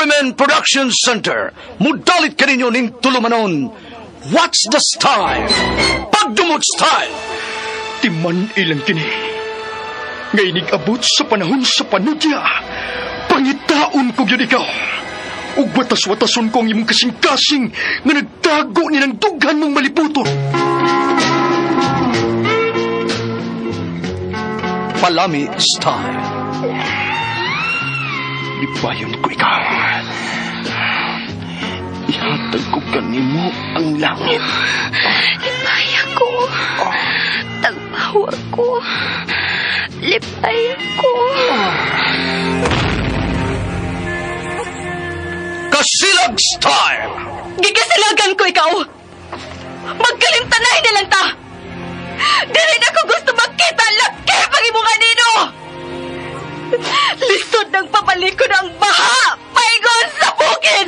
RMN Production Center, mudalit kaninyo ning tulumanon. What's the style? Pagdumot style! Timan ilang kini. Nga inig-abot sa panahon sa panudya. Pangitaon ko gyud ikaw. Ug watas-watason ko ang imong kasing-kasing nga nagtago ni ng dughan mong malibuton. Palami style. Lipayon ko ikaw. Ihatag ko kanimo ang langit. Lipay ako. Tagpaw ako. Lipay ako. Kasilag style! Gigasilagan ko ikaw. Magkalimtanay na lang ta. Dili na ko gusto magkita laki pag imong anino. Lisod ng pabalikon ang baha. Paingon sa bukid.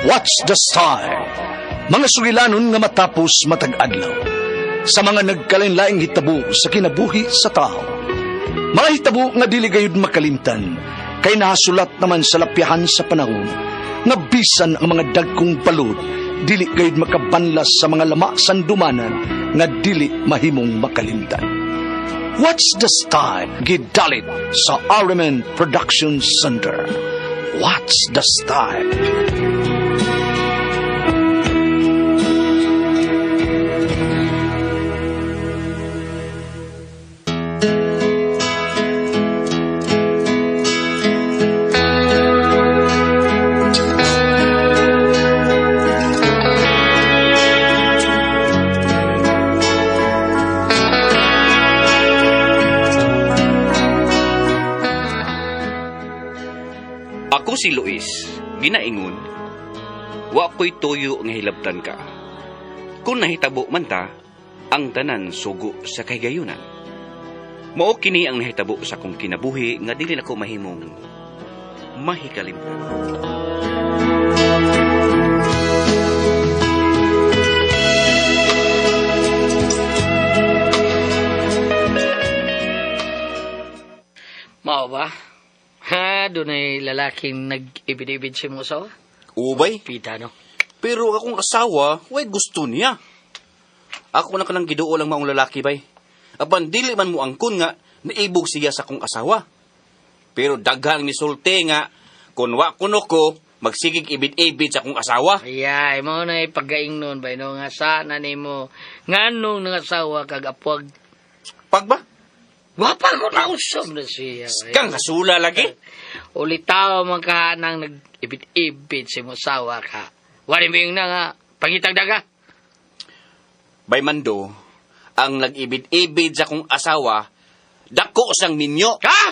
What's the style? Mga sugilanon nga matapos matag adlaw. Sa mga nagkalain-laing hitabo sa kinabuhi sa tao. Mga hitabo nga dili gayud makalimtan, kay nahasulat naman sa lapyahan sa panahon, nga bisan ang mga dagkong balod, dili gayud makabanlas sa mga lama sandumanan nga dili mahimong makalimtan. What's the style? Gidalit sa RMN Production Center. What's the style? Ako si Luis, ginaingon, wa ko'y tuyo nga hilabtan ka. Kung nahitabo man ta, ang tanan sugo sa kahigayunan. Mao kini ang nahitabo sa akong kinabuhi nga dili nako mahimong mahikalimtan. Mao ba? Ha, doon ay lalaking nag-ibid-ibid sa imong asawa? Ubay, Pita, no? pero akong asawa, way gusto niya. Ako na kanang giduol ang maong lalaki bay. Apan dili man mo angkon nga naibog siya sa akong asawa. Pero daghang nisulti nga kun wa kuno ko magsigig ibid-ibid sa akong asawa. Ay, mo na paggaing nun ba, no? Nga sana nimo nganong nang asawa kag apwag. Pag ba? Wapa ko na usab na siya. Kang hasula lagi. Ulitaw man ka nang nag-ibid-ibid sa imong asawa ka. Wala mo yung na nga, pangitag daga. Bay Mando, ang nag-ibid-ibid sa akong asawa, dako sang ninyo. Ha?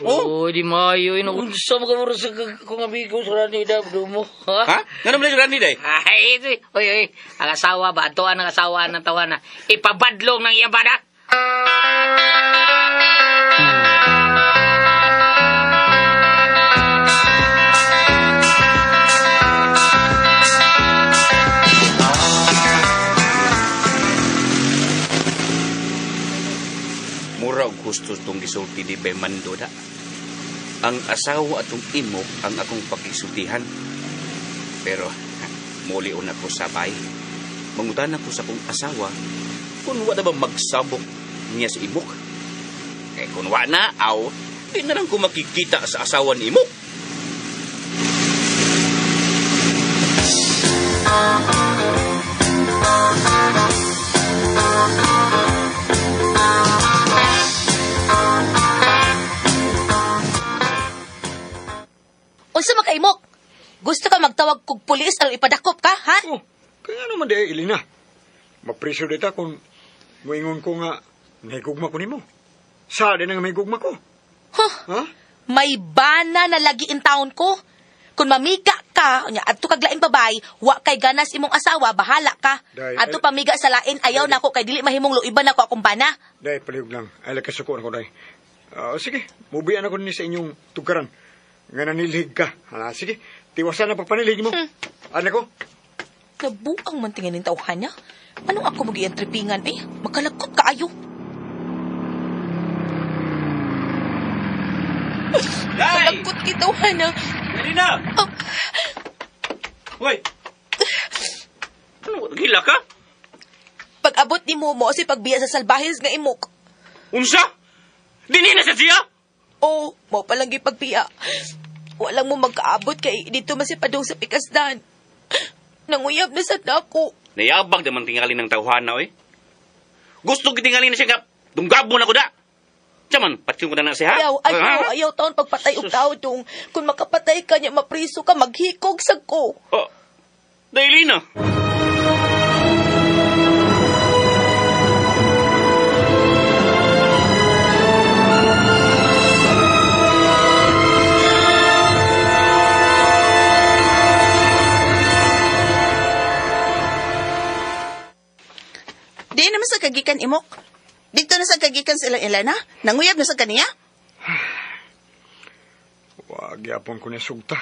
Oh. Oh, di mayo. Inuunsa mo ka mura sa kong amigo sa Ranida, mo. Ha? Ha? Nga naman yung day? Ay, ito. Oy, oy. Ang asawa ba? Atuan ang asawa ng tawana. Ipabadlong ng iyang bana. Mura og gusto tong gisulti ni Bay Mando da. Ang asawa atong imok ang akong pakisultihan. Pero muli una ko sabay. Mangutan ako sa akong asawa kung wa na ba magsabok niya sa imok. Eh kung wa na, aw, di na lang ko makikita sa asawa ni imok. Unsa man kaimok? Gusto ka magtawag kog pulis aron ipadakop ka, ha? Oh, kaya naman di, Elena. Mapreso dita kung moingon ko nga nahigugma ko nimo. Sa din nga mahigugma ko. Huh. Ha? May bana na lagi in town ko. Kung mamika ka, unya adto kag laing babay, wa kay ganas imong asawa, bahala ka. Day, Adto ay- pamiga sa lain, ayaw nako kay dili mahimong luiban nako akong bana. Day, palihog lang. Ay, kasuko na ko, day. Ah, sige, mubian ako ni sa inyong tugaran. Nga nanilhig ka. Ah, sige, tiwasan na pagpanilhig mo. Ano ko? Nabuang man tingin ning tawhan niya. Anong ako mag tripingan eh? Makalagkot kaayo. Sakit, tawhana. Elena! Oh, Hoy! Ano, gila ka? pag-abot ni mo si pagbiya sa salbahes nga imok. Unsa? Dini na sa siya? Oh, mo palang gipagbiya. Walang mo magkaabot kay dito man si padung sa pikasdan. Nanguyab na sad nako. Nayabag naman tingali ng tawhana, oy. Gusto gitingali na siya nga, dunggabo na ko da. Tiyaman, patyon ko na na siya, ha? Ayaw, ayaw, Ha? ayaw taon pagpatay og tao dong. Kung makapatay ka niya, mapriso ka, maghikog sa ko. Oh, dahil na. Di naman sa kagikan imok. Dito na sa kagikan sila Elena. Nanguyab na sa kaniya. Wag yapon ko niya sugta.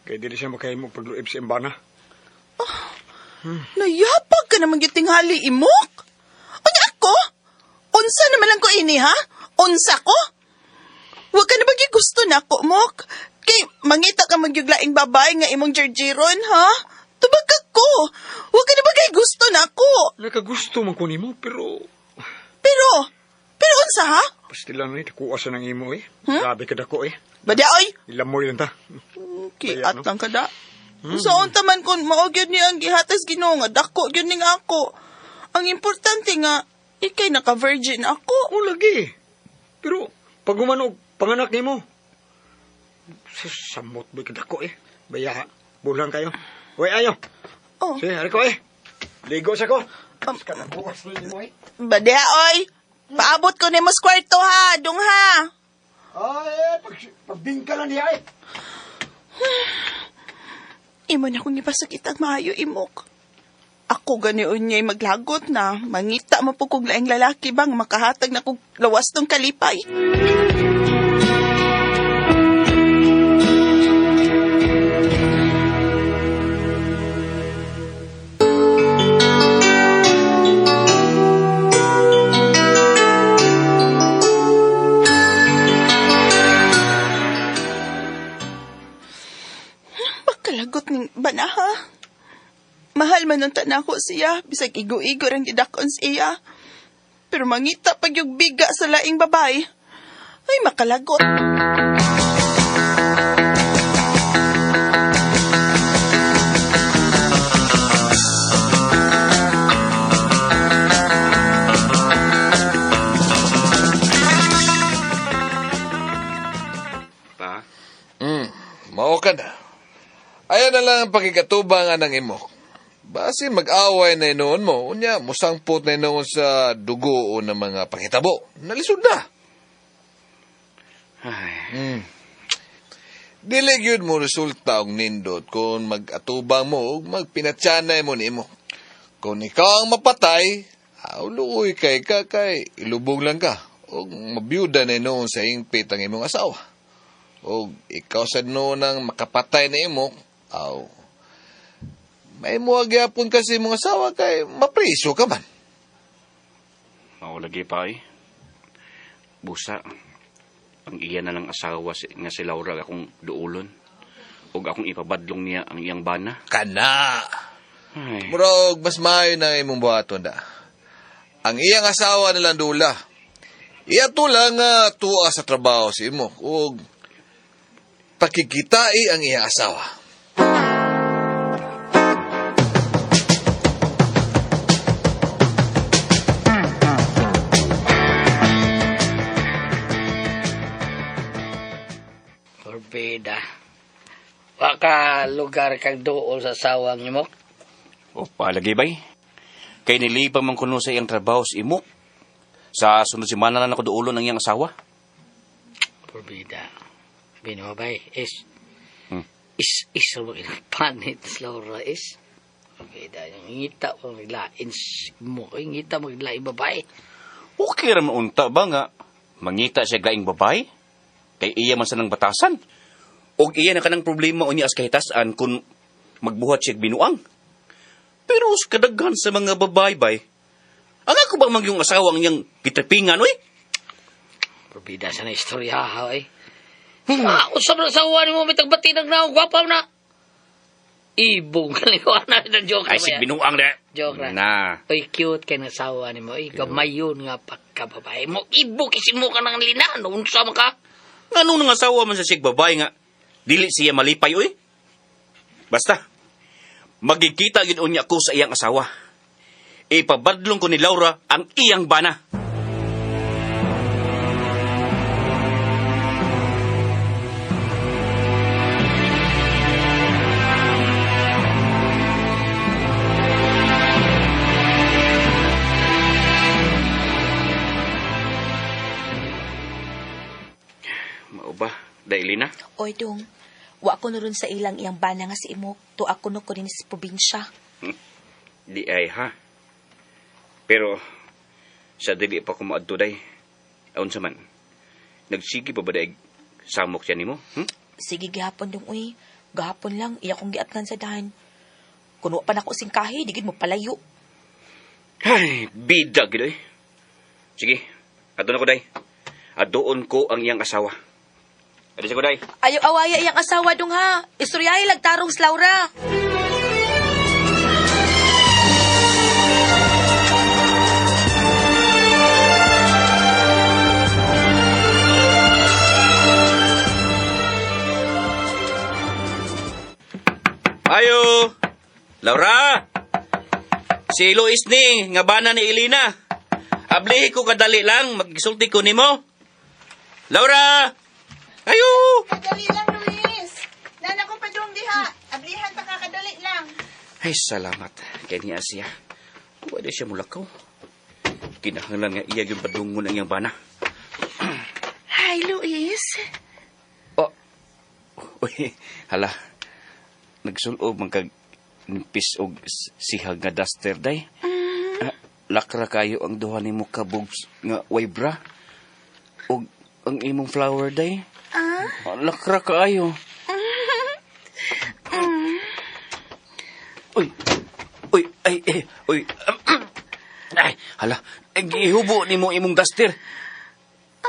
Kay dili siya makahimo pagluib sa imbana. Nayapag ka naman yung tinghali imok. Unya ako? Unsa naman lang ko ini ha? Unsa ko? Huwag ka na ba gusto na ako, Mok? Kay mangita ka magyuglaing babae nga imong Georgiron, ha? Tubag ka ko. Huwag ka na ba gusto na ako? Nakagusto man ko nimo pero Pero, pero unsa ha? pastilan ni takuha sa nang imo eh. Grabe ka dako eh. Badaoy! Ilamoy lang ta. Okay, Kaya, no? at lang kada. Hmm. Sa unta man kun mao gyud ni ang gihatas Ginoo nga dako gyud ning ako. Ang importante nga ikay naka-virgin ako. O lagi. Pero pag umano og panganak nimo, sa samot ba ka dako eh. Baya bulang kayo. Uy ayo. Oh, Sige, hari ko eh. Ligo sa ko. Um, Bukas na nimo eh. badya oy. Paabot ko nimo sa kwarto ha, dung ha. Ay, eh, pag, pagbingka lang niya eh. Imo na kong ipasakit ang maayo imok. Ako gani unyay maglagot na mangita mo po kog laing lalaki bang makahatag na kog lawas tong kalipay. Makalagot ning banaha. Mahal man unta na ako siya, bisag igo-igo rang gidakon siya. Pero mangita pag yung biga sa laing babae, ay makalagot. Pa, Mao ka na. Ayan na lang ang pakikatubangan ng imo. Basi mag-away na inoon mo, unya, musangpot na inoon sa dugo o ng mga panghitabo. Nalisod na. ay, Dili gyud mo resulta og nindot kung mag-atubang mo ug magpinatyanay mo nimo. Kung ikaw ang mapatay, luoy kay ka kay ilubog lang ka ug mabiyuda na noon sa hingpit ang imong asawa. Og ikaw sad noon ang makapatay na imo, aw may muagyapon kasi imong asawa kay mapriso ka man. mao lagi pa eh. Busa, ang iya na lang asawa si, nga si Laura akong duulon. Ug akong ipabadlong niya ang iyang bana. Kana. Ay, Murag mas maayo na ang imong buhaton da. Ang iyang asawa na lang dula. Iya to lang nga tuwa sa trabaho si imo ug pakikitai ang iyang asawa. Porbida. Waka lugar kag duol sa sawang nimo. O palagi bay. Kay nilipa man kuno sa iyang trabaho sa imok. Sa sunod semana na ako duulon ang iyang asawa. Porbida. Bino bay is Hmm. is is mo panit Laura is. Porbida yung ngita mo naglain mo ngita mo naglain babae. Okay ra man unta ba nga mangita siya gaing babae? Kay iya man sa nang batasan. Og iya na kanang problema unya as kahitasan kung magbuhat siya binuang. Pero sa kadaghan sa mga babae bay, ang ako ba mang yung asawa ang iyang gitripingan oy? Porbida sa na istorya ha eh. Ah, usab na sa uwan mo, may tagbati nagnaong, gwapa na. Ibong, kaliwa na ito, joke Ay, na ba sig yan? binuang na. Joke ra. Na. Oy, cute kay nasawa ni mo. Oy, gamayon nga pagkababae mo. Ibo kasi mo ka ng linano. Unsa man ka? Ngano nang asawa man sa sig babae nga dili siya malipay oy? Basta magkikita gid unya ko sa iyang asawa. Ipabadlong ko ni Laura ang iyang bana. Mao ba, Dailina? Oy, dong. Wa ko nuron sa ilang iyang bana nga si Imok. To ako no ko din sa probinsya. Di ay ha. Pero sa dili pa ko moadto day. Aun sa man. Nagsige pa ba day samok siya nimo? Sige gihapon dong uy. Gahapon lang iya kong giatngan sa dahan. Kuno pa nako singkahi, di gid mo palayo. Ay, bida gid oy. Sige, adto na ko day. Adoon ko ang iyang asawa. Adi siya ko day. Ayaw awaya iyang asawa dong ha. Istoryahe lang tarong sa Laura. Ayo! Laura! Si Luis ni, nga bana ni Elena. Ablihi ko kadali lang, magsulti ko nimo. Laura! Ayo! Kadali lang, Luis. Nana ko pa dong diha. Ablihan ta ka kadali lang. Ay, salamat. Kay niya siya. Pwede siya mulakaw. Kinahanglan nga iya yung padungon ang iyang bana. Hi, Luis. Oh. Uy, hala. Nagsulob man kag nipis og sihag nga duster day. Ah, lakra kayo ang duha nimo ka boobs nga way bra. Og ang imong flower day. Ah? Ah, lakra kaayo. Uy. Uy, ay, ay, uy. Ay, hala. Ay, gihubo nimo imong duster.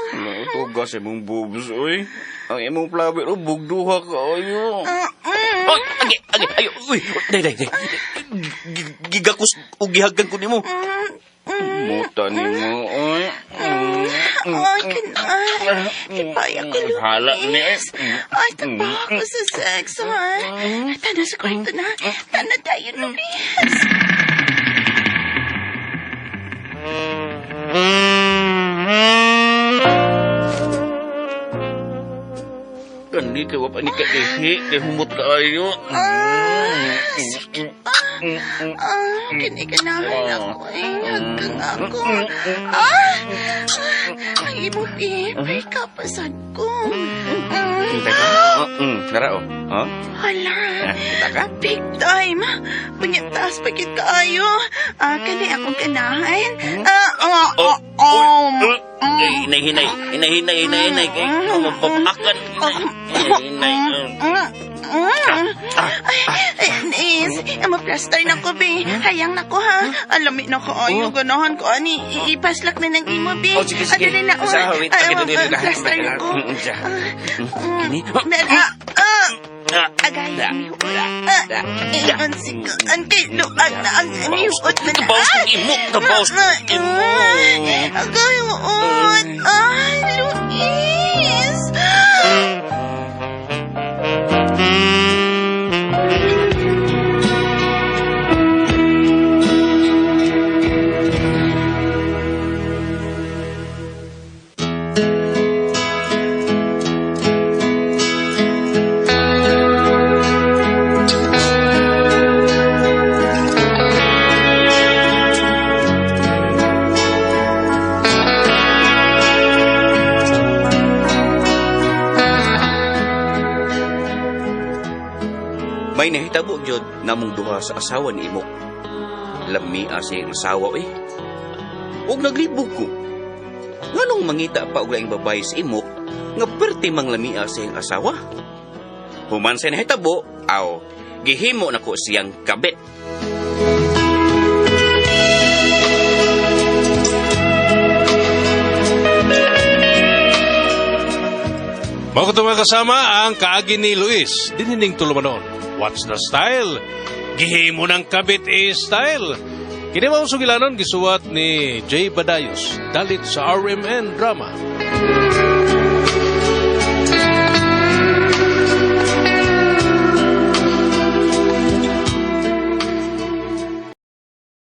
Nautugas imong boobs, uy. Ang imong flower, oh, bugduha kaayo. Oy, agi, agi, ayo, uy, day, day, day. Gigakos o gihagan ko nimo. Muta nimo, oy. Ay, kinay. Ipaya ko, Luis. Hala ni. Ay, tagpa ako sa sex, ha? Tana sa kwarto na. Tana tayo, Luis. Kani kay wa pa ni kaihi, kay humot kaayo. Sige. Ah, kinikanahan ako eh. Hanggang ako. Ah! Ang imong ipay kapasan ko. Teka. Nara oh. Oh? Hala. Kita ka? Big time. Punyataas pa gid kaayo. Ah, kani akong kanahan. Ah, oh, oh, oh. Ay, hinay, hinay. Hinay, hinay, hinay, hinay. Kay mapapakan. Hinay, hinay. Ay, ay, Nis, maplaster na ko, be. Hayang na ko, ha? Alamin na ko, ayo, ganahan ko, ani. Ipaslak na ng imo, be. Oh, sige, sige. Adali na, oh. Sa, wait, Ay, okay, dali na. Plaster na ko. Siya. Ah, Kini? Ah, agay, mihuot. Ah, ingon si an kay luag na ang mihuot na na. Kabaws ng imo, kabaws ng imo. Agay, huot. Ay, Luis. May nahitabo gyud namong duha sa asawa ni Imok. Lamia siyang asawa eh. Ug naglibog ko. Nganong mangita pa og laing babae si Imok nga perti mang lamia siyang asawa? Human sa nahitabo, aw, gihimo nako siyang kabit. Mao kato, mga kasama, ang kaagi ni Luis dinining tulumanon. What's the style? Gihimo ng kabit style. Kini mao sugilanon, gisuwat ni Jay Badayos. Dalit sa RMN Drama.